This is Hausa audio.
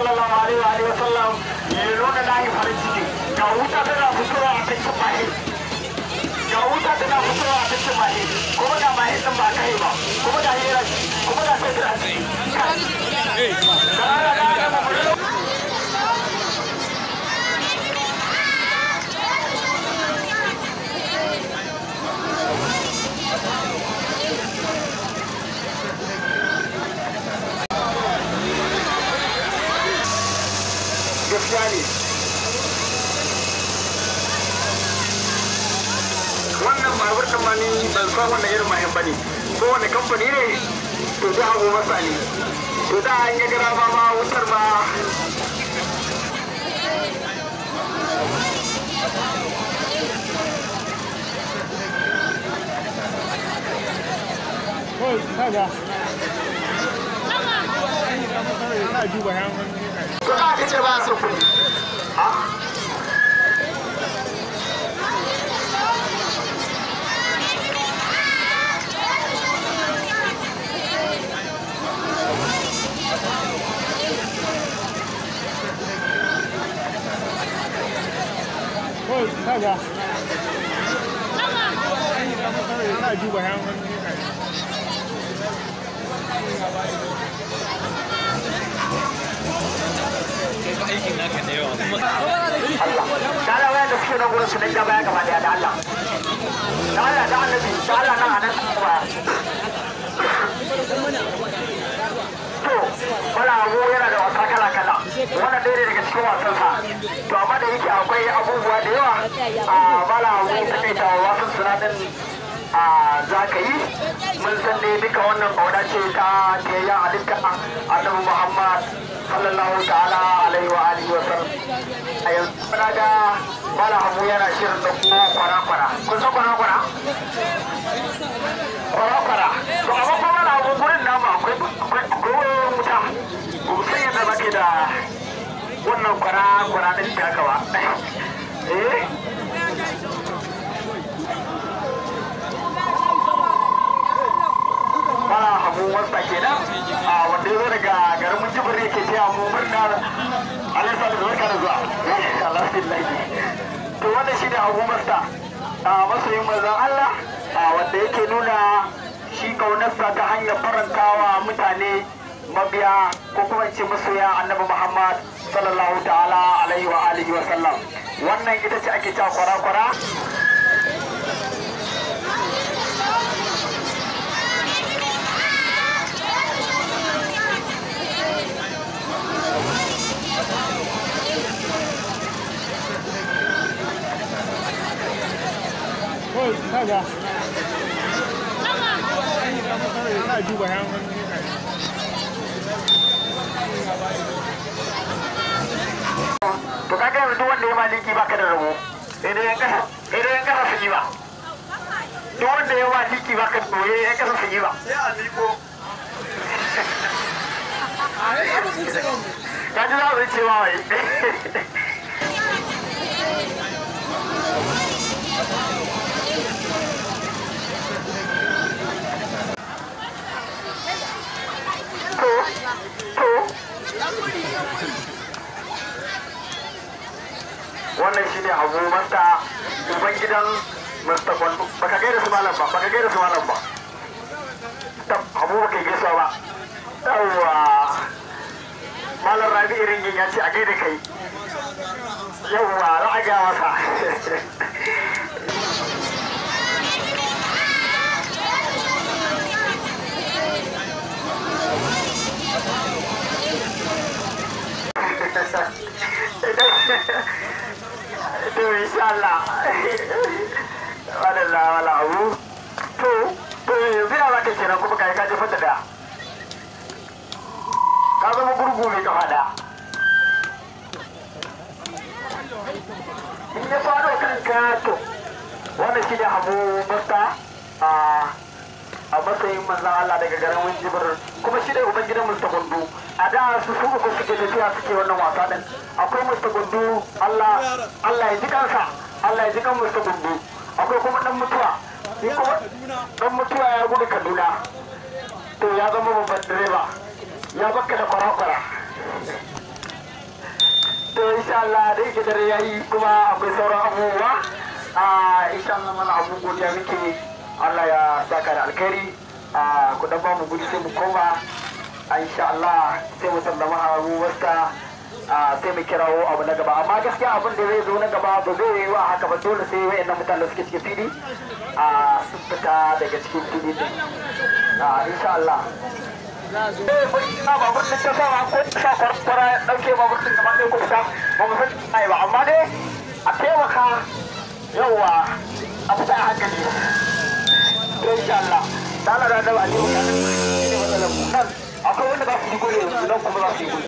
sallallahu alaihi wa sallam ya nuna nahi farin ciki. Ga wuta tana fitowa a cikin mahi, ga wuta tana fitowa a cikin mahi, kuma ga mahi din ba kai ba, kuma ga hira, kuma ga fetur a ciki. Gaskiya ne wannan babur ɗin ma ni ban san wannan irin mahin bane, ko wani kamfani ne, to da abu masa ne, to da an yi gara ma ma wutar ma. To da aka ce ba su kuɗi. Ha? Kaga. Ana duba yan. Aikin naka da yawa kuma. Allah. Da Allah wayan da suke nan gurin su dan ja baya gaba daya da Allah. Da Allah da Annabi, da Allah nan a nan ba. To, wala abu yana da wasa kala kala. Wannan ɗaya ne daga cikin wasansa. To amma da yake akwai abubuwa da yawa, a bala abu takaita wasan suna din a za ka yi. Mun san dai duka wannan ƙauna ce ta tiyayyen halitta Annabi Muhammad sallallahu ta'ala alaihi wa alihi wa sallam. A yanzu na ga Malam Habu yana shirin da kuma kwara-kwara. Kun san kwara-kwara? Kwara-kwara. To amma kuma Malam Habu gurin namu akwai wayoyin wuta. Ba mu san yadda zaka da wannan kwara-kwara ɗin ta haka ba. Eh? Malam Habu wasta kenan a wanda ya zo daga garin Minjibir yake taya mu murnar Alhaji Salisu, barka da zuwa. Alhamdulillah. To wannan shine Abu Masta, a masoyin manzon Allah, a wanda yake nuna shi kaunarsa ta hanyar farantawa mutane mabiya ko kuma in ce masoya Annabi Muhammad sallallahu ta'ala alaihi wa alihi wa sallam. Wannan ita ce ake cewa kwara-kwara. Kaga. Ana duba yan. To kaga yanzu duk wanda ya maliki baka da rabo, sai dai yan kasa, sai dai yan kasa su yi ba. Duk wanda ya maliki baka da rabo, yan kasa su yi ba. Sai a liko. Ka ji za su ce ma wai. To, to. Wannan shi ne Habu Masta, uban gidan Mr. Kwando. Baka gaida su malam ba, baka gaida su malam ba. Tab, Habu baka gaisuwa ba. Yawwa. Malam Rabi irin ya ce a gaida kai. Yawwa, za a gaya masa. To insha Allah. Wadalla wala abu. To, to yanzu ya zaka kenan kuma kai ka jefar da daya. Ka zama gurgu mai kafa daya. In ya faɗo kanka to wannan shi ne Abu Masta a matsayin manzan Allah daga garin Minjibir, kuma shi ne uban gidan Mr. Gundu. A da su su uku suke tafiya suke wannan wasa din. Akwai Mr. Gundu, Allah Allah ya ji kansa, Allah ya ji kan Mr. Gundu. Akwai kuma dan mutuwa, shi kuma dan mutuwa ya gudu Kaduna. To ya zama babban direba, ya baka da kwara-kwara. To insha Allah da yake dare yayi kuma akwai sauran abubuwa. A insha Allah mana abu godiya muke, Allah ya saka da alkhairi. A ku dan ba mu gudu sai mu koma. A insha Allah sai mu sallama Abu Wasta, sai mu kirawo abu na gaba. Amma gaskiya abin da zai zo na gaba ba zai yi wa haka ba, dole sai wayannan mutanen da suke cikin fili a sun fita daga cikin fili din. A insha Allah na babur din ta sama ko ta sa kwarkwara ya dauke babur din gaba ɗaya ko fita ba mu san ai ba, amma dai a taimaka yauwa a fita a hankali. To insha Allah ta Allah da a taimaka ne matsalar mu nan akwai wanda za su yi gole yanzu nan kuma za su yi gole.